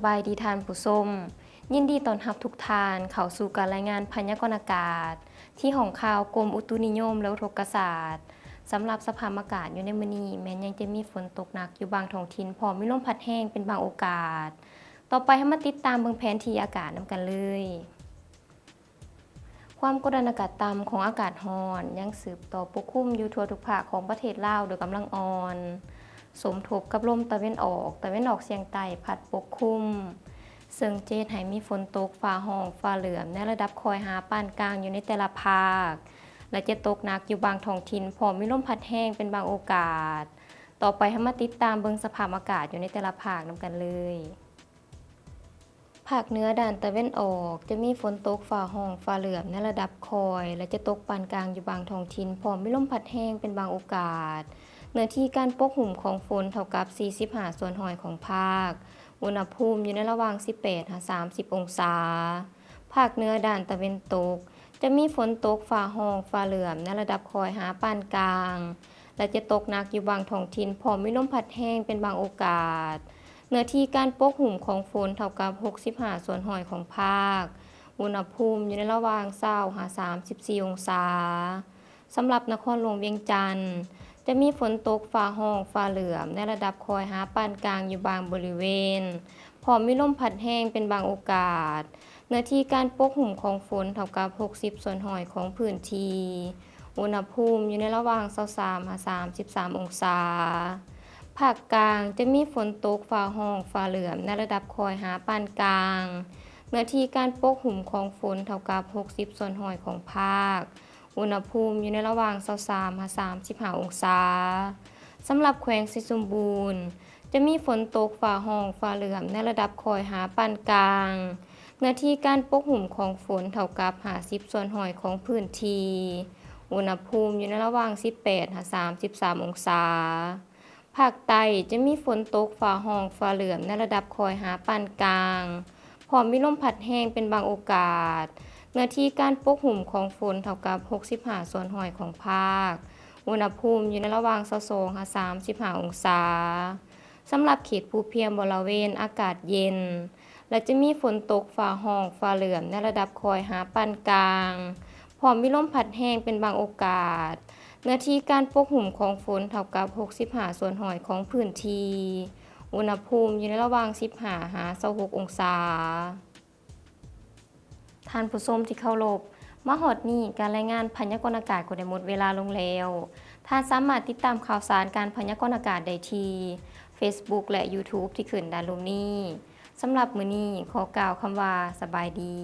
ບາຍດີທ່ານຜູ້ຊົມ, ຍິນດີຕ້ອນຮັບທຸກທ່ານເຂົ້າສູ່ການລາຍງານພະຍາກອນອາກາດ ທີ່ຫ້ອງຂ່າວກົມອຸຕຸນິຍົມ ແລະ ອຸທົກກະສາດ. ສຳລັບສະພາບອາກາດຢູ່ໃນມື້ນີ້ ແມ່ນຍັງຈະມີຝົນຕົກໜັກຢູ່ບາງທ້ອງຖິ່ນ ພ້ອມມີລົມພັດແຮງເປັນບາງໂອກາດ. ຕໍ່ໄປເຮົາມາຕິດຕາມເບິ່ງແຜນທີ່ອາກາດນຳກັນເລີຍ. ຄວາມກົດອາກາດຕ່ຳຂອງອາກາດຮ້ອນຍັງສືບຕໍ່ປົກຄຸມຢູ່ທົ່ວທຸກພາກຂອງປະເທດລາວໂດຍກຳລັງອ່ອນ, ສົມທົບກັບລົມຕາເວັນອອກ, ຕາເວັນອອກສຽງໃຕ້ພັດປົກຄຸມ, ເຊິ່ງຈະເຮັດໃຫ້ມີຝົນຕົກຟ້າຮ້ອງ, ຟ້າເຫຼື້ອມໃນລະດັບຄ່ອຍຫາປານກາງຢູ່ໃນແຕ່ລະພາກ ແລະ ຈະຕົກໜັກຢູ່ບາງທ້ອງຖິ່ນ ພ້ອມມີລົມພັດແຮງເປັນບາງໂອກາດ. ຕໍ່ໄປເຮົາມາຕິດຕາມເບິ່ງສະພາບອາກາດຢູ່ໃນແຕ່ລະພາກນຳກັນເລີຍ. ພາກເໜືອດ້ານຕາເວັນອອກ ຈະມີຝົນຕົກຟ້າຮ້ອງຟ້າເຫຼື້ອມໃນລະດັບຄ່ອຍ ແລະ ຈະຕົກປານກາງຢູ່ບາງທ້ອງຖິ່ນ ພ້ອມມີລົມພັດແຮງເປັນບາງໂອກາດ. ເນື້ອທີ່ການປົກຫຸ້ມຂອງຝົນເທົ່າກັບສີ່ສິບຫ້າສ່ວນຮ້ອຍຂອງພາກ. ອຸນຫະພູມຢູ່ໃນລະຫວ່າງສິບແປດຫາສາມສິບອົງສາ. ພາກເໜືອດ້ານຕາເວັນຕົກ ຈະມີຝົນຕົກຟ້າຮ້ອງຟ້າເຫຼື້ອມໃນລະດັບຄ່ອຍຫາປານກາງ ແລະ ຈະຕົກໜັກຢູ່ບາງທ້ອງຖິ່ນ ພ້ອມມີລົມພັດແຮງເປັນບາງໂອກາດ. ເນື້ອທີ່ການປົກຫຸ້ມຂອງຝົນເທົ່າກັບຫົກສິບຫ້າສ່ວນຮ້ອຍຂອງພາກ. ອຸນຫະພູມຢູ່ໃນລະຫວ່າງຊາວຫາສາມສິບສີ່ອົງສາ. ສຳລັບນະຄອນຫຼວງວຽງຈັນ ຈະມີຝົນຕົກຟ້າຮ້ອງຟ້າເຫຼື້ອມໃນລະດັບຄ່ອຍຫາປານກາງຢູ່ບາງບໍລິເວນ ພ້ອມມີລົມພັດແຮງເປັນບາງໂອກາດ. ເນື້ອທີ່ການປົກຫຸ້ມຂອງຝົນເທົ່າກັບຫົກສິບສ່ວນຮ້ອຍຂອງພື້ນທີ່. ອຸນຫະພູມຢູ່ໃນລະຫວ່າງຊາວສາມຫາສາມສິບສາມອົງສາ. ພາກກາງຈະມີຝົນຕົກຟ້າຮ້ອງຟ້າເຫຼື້ອມໃນລະດັບຄ່ອຍຫາປານກາງ. ເນື້ອທີ່ການປົກຫຸ້ມຂອງຝົນເທົ່າກັບຫົກສິບສ່ວນຮ້ອຍຂອງພາກ. ອຸນຫະພູມຢູ່ໃນລະຫວ່າງຊາວສາມຫາສາມສິບຫ້າອົງສາ. ສຳລັບແຂວງໄຊສົມບູນ ຈະມີຝົນຕົກຟ້າຮ້ອງຟ້າເຫຼື້ອມໃນລະດັບຄ່ອຍຫາປານກາງ. ເນື້ອທີ່ການປົກຫຸ້ມຂອງຝົນເທົ່າກັບຫ້າສິບສ່ວນຮ້ອຍຂອງພື້ນທີ່. ອຸນຫະພູມຢູ່ໃນລະຫວ່າງສິບແປດຫາສາມສິບສາມອົງສາ. ພາກໃຕ້ຈະມີຝົນຕົກຟ້າຮ້ອງຟ້າເຫຼື້ອມໃນລະດັບຄ່ອຍຫາປານກາງ ພ້ອມມີລົມພັດແຮງເປັນບາງໂອກາດ. ເນື້ອທີ່ການປົກຫຸ້ມຂອງຝົນເທົ່າກັບຫົກສິບຫ້າສ່ວນຮ້ອຍຂອງພາກ. ອຸນຫະພູມຢູ່ໃນລະຫວ່າງຊາວສອງຫາສາມສິບຫ້າອົງສາ. ສຳລັບເຂດພູພຽງບໍລະເວນອາກາດເຢັນ ແລະ ຈະມີຝົນຕົກຟ້າຮ້ອງຟ້າເຫຼື້ອມໃນລະດັບຄ່ອຍຫາປານກາງ ພ້ອມມີລົມພັດແຮງເປັນບາງໂອກາດ. ເນື້ອທີ່ການປົກຫຸ້ມຂອງຝົນເທົ່າກັບຫົກສິບຫ້າສ່ວນຮ້ອຍຂອງພື້ນທີ່. ອຸນຫະພູມຢູ່ໃນລະຫວ່າງສິບຫ້າຫາຊາວຫົກອົງສາ. ທ່ານຜູ້ຊົມທີ່ເຄົາລົບ, ມາຮອດນີ້ການລາຍງານພະຍາກອນອາກາດກໍໄດ້ໝົດເວລາລົງແລ້ວ. ທ່ານສາມາດຕິດຕາມຂ່າວສານການພະຍາກອນອາກາດໄດ້ທີ່ Facebook ແລະ YouTube ທີ່ຂຶ້ນດ້ານລຸ່ມນີ້. ສຳລັບມື້ນີ້ ຂໍກ່າວຄຳວ່າ ສະບາຍດີ.